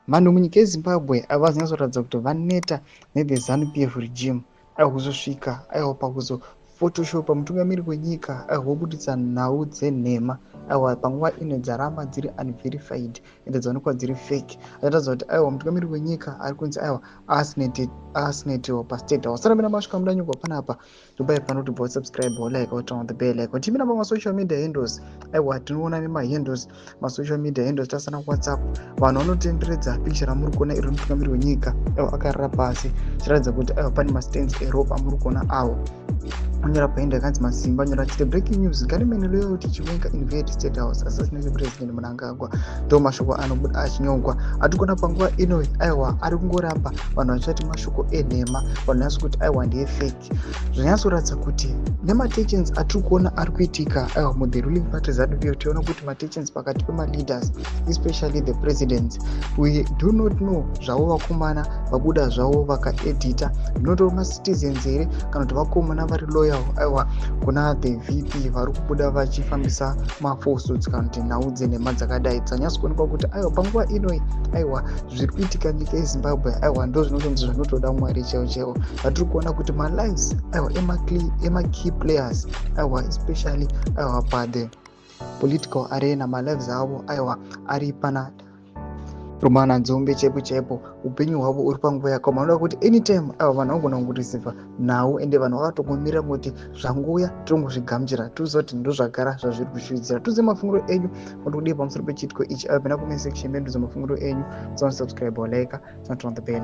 Vanhu munyika yeZimbabwe havazonyatsoratidza kuti vaneta nethe ZANU PF regime. Aiwa, kuzosvika, aiwa, pakuzofotoshopa mutungamiri wenyika, aiwa, wobuditsa nhau dzenhema, aiwa, panguva ino dzaramba dziri unverified ende dzaonekwa dziri fake, achiratidza kuti, aiwa, mutungamiri wenyika ari kunzi, aiwa, assassinatewa paState House. Sarambira masvika mudanyugwa panapa, tobai pano kuti subscribe, like, turn on the bell icon. Timira pamasocial media handles, aiwa, tinoona nemahandles, masocial media handles tasana WhatsApp, vanhu vanotenderedza picture ramuri kuona iri, mutungamiri wenyika, aiwa, akarara pasi, chiratidza kuti, aiwa, pane mastains eropa amuri kuona awo. Onyora paenda yakanzi Masimba anyora achiti, "Breaking news: Gunmen loyal to Chiwenga invade State House, assassinate President Mnangagwa." Ndo mashoko anobuda achinyogwa atiri kuona panguva ino. Aiwa, ari kungoramba vanhu vachati mashoko enhema, vanhu nyatso kuti, aiwa, ndeyefake. Zvanyatsoratidza kuti nematensions atiri kuona ari kuitika, aiwa, muthe ruling party ZANU PF, tiona kuti matensions pakati pemaleaders, especially the presidents, we do not know zvavo. Vakomana vabuda zvavo vakaedita, ndinotori macitizens here kana kuti vakomana vari loyal, aiwa, kuna the VP vari kubuda vachifambisa mafalsehoods kana kuti nhau dzenhema dzakadai? Dzanyatso kuonekwa kuti, aiwa, panguva inoi, aiwa, zviri kuitika nyika yeZimbabwe, aiwa, ndo zvinotonzi zvinotoda Mwari chaivo chaivo. Vatiri kuona kuti malives, aiwa, emakey players, aiwa, especially, aiwa, pathe political arena, malives avo, aiwa, ari pana rumana nzombe chaipo chaipo. Upenyu hwavo uri panguva yakaoma. Vanoda kuti anytime, aiwa, vanhu vangona kungoreceiva nhau, ende vanhu vakatongomirira kuti zvanguya tongozvigamuchira, toziva kuti ndozvagara zvazviri kushuvidzira. Tuze mafungiro enyu kuti kudii pamusoro pechiitiko ichi. Aiwa, pina comment section medu, mafungiro enyu. Subscribe, like, turn on the bell.